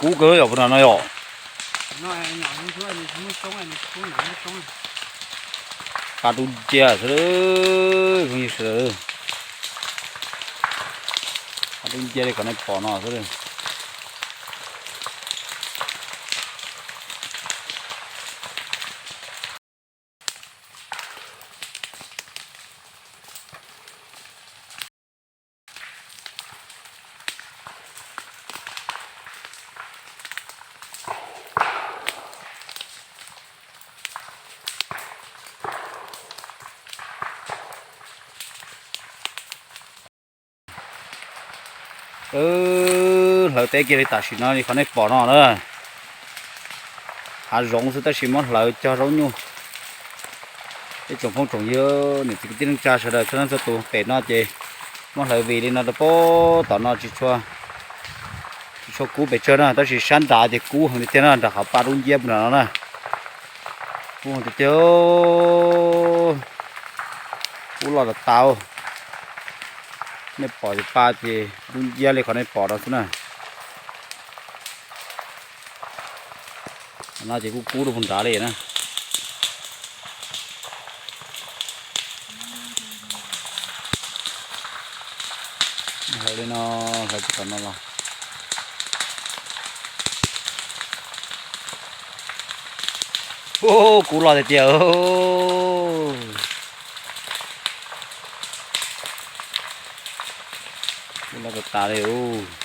Kub kawg yom, puag nram no yom. Paj dub nciab xwb, phooj ywg sawv daws. Paj dub nciab li qhov nej pom no xwb. Hlawv teb kiag li tam sim no li qhov nej pom no na. Hav zoov xwb tab sis muab hlawv cog zaub nyuj. Ib tsoom phooj tsoom ywg, niam txiv kwv tij neej tsa sawv daws txhua leej txhua tus, pem no ces muab hlawv vim li no rau pem tom no tsis tshua, tsis tshua kub pes tsawg na, tab sis sab nrad ces kub heev tiag tiag na, nram qhov paj dub nciab puag nram no na. Kub heev tiag tiag, kub loj tas tas. Nej pom ces paj ces dub nciab li qhov nej pom no xwb na. No ces kuj kub rau puag nrad li na. Hlawv li no, hlawv tsis tom no los. Ub, kub loj tiag tiag. Kub loj tas tas li ub.